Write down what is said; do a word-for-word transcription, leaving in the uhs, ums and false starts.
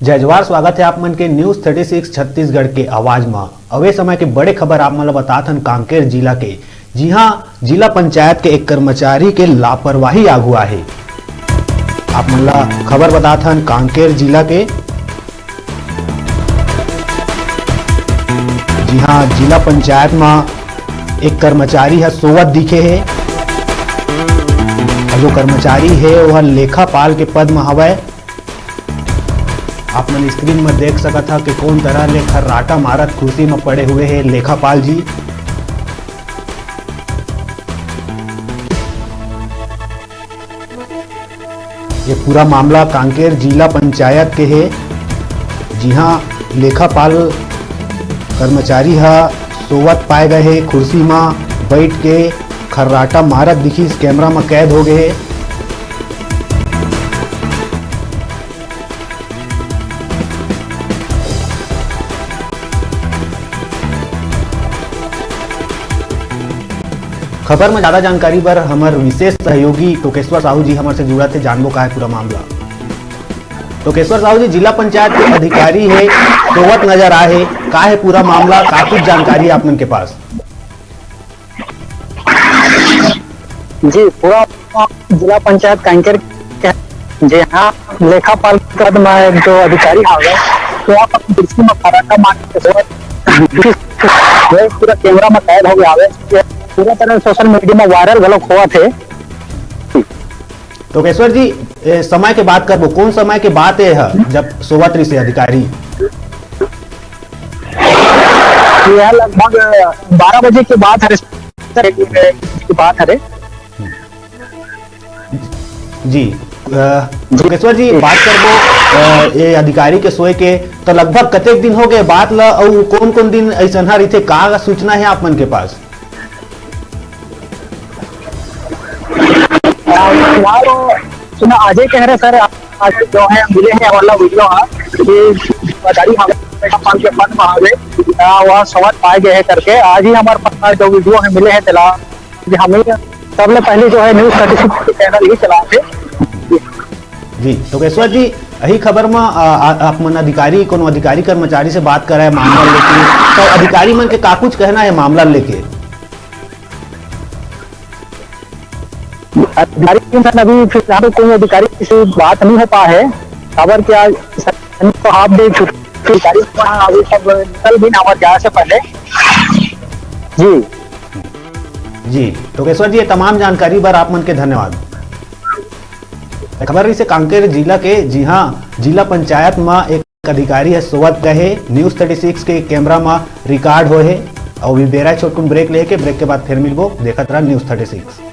जय जोहार, स्वागत हे आप मन के News Thirty Six छत्तीसगढ़ के आवाज म। अउ ए समय के बड़े खबर आप मन ल बतात हन कांकेर जिला के, जिहां जिला पंचायत के एक कर्मचारी के लापरवाही आगू आहे। आप मन ल खबर बतात हन कांकेर जिला के, जिहां जिला पंचायत म एक कर्मचारी ह सोवत दिखे हे। अउ जो कर्मचारी हे, ओह लेखापाल के पद म हवय। आप मन screen म देख सकत ह कि कोन तरह ले खर्राटा मारत कुर्सी म पड़े हुए हे लेखापाल जी। ये पूरा मामला कांकेर जिला पंचायत के हे, जिहां लेखापाल कर्मचारी ह सोवत पाए गए हे, कुर्सी म बैठ के खर्राटा मारत दिखिस, कैमरा म कैद हो गए हे। खबर म ज्यादा जानकारी बर हमर विशेष सहयोगी टोकेश्वर साहू जी हमर से जुड़त हे, जानबो का हे पूरा मामला। टोकेश्वर साहू जी, जिला पंचायत के अधिकारी हे, सोवत नजर आए हे, का हे पूरा मामला, का कुछ जानकारी हे आप मन के पास? जी, पूरा जिला पंचायत कांकेर के, जहां लेखापाल के पद में एक जो अधिकारी हावे, तो आप अपन कुर्सी में खर्राटा मार के सोवत, ये पूरा कैमरा में कैद हो गया हावे, ये पूरा तरह सोशल मीडिया में वायरल घलोक होवत हे। टोकेश्वर जी, ए, समय के बात करबो, कोन समय के बात ए ह, जब सोवत रहिस हे अधिकारी? ये लगभग बारह बजे के बात हरे, सर, के बात हरे। जी, अ, टोकेश्वर जी, बात करबो, अ, ये अधिकारी के सोए के, तो लगभग कतेक दिन हो गए बात ल, अउ कोन-कोन दिन अइसनहा रहिथे, का सूचना हे आप मन के पास? फिलहाल तो सुना, अजय कह रहे सर, आज जो है मिले हैं वाला वीडियो हा कि अधिकारी हमारे काम के पद में आ गए, आ, वह सवाल पाए गए हैं करके। आज ही हमारे पास जो वीडियो है मिले हैं, चला कि हमें सबले पहले जो है News Thirty Six के चैनल ही चला थे। जी, टोकेश्वर जी, यही खबर में, आ, आ, आप मन अधिकारी, कोनो अधिकारी कर्मचारी से बात कराए मामला लेके, तो अधिकारी मन के का कुछ कहना है मामला लेके? अधिकारी के साथ अभी फिलहाल कोई अधिकारी से बात नहीं हो पा है। खबर क्या, सैनिक को हाफ डे छुट्टी, अधिकारी को हाँ, अभी सब निकल भी ना हुआ जाए से पहले। जी। जी, टोकेश्वर जी, ये तमाम जानकारी बर आप मन के धन्यवाद। खबर रहिस हे कांकेर जिला के, जिहां जिला पंचायत म एक अधिकारी ह सोवत गए हे, News Thirty Six के कैमरा म रिकॉर्ड होए हे। अउ अभी बेरा छोटकुन ब्रेक लेके, ब्रेक के बाद फिर मिलबो, देखत रहा News Thirty Six।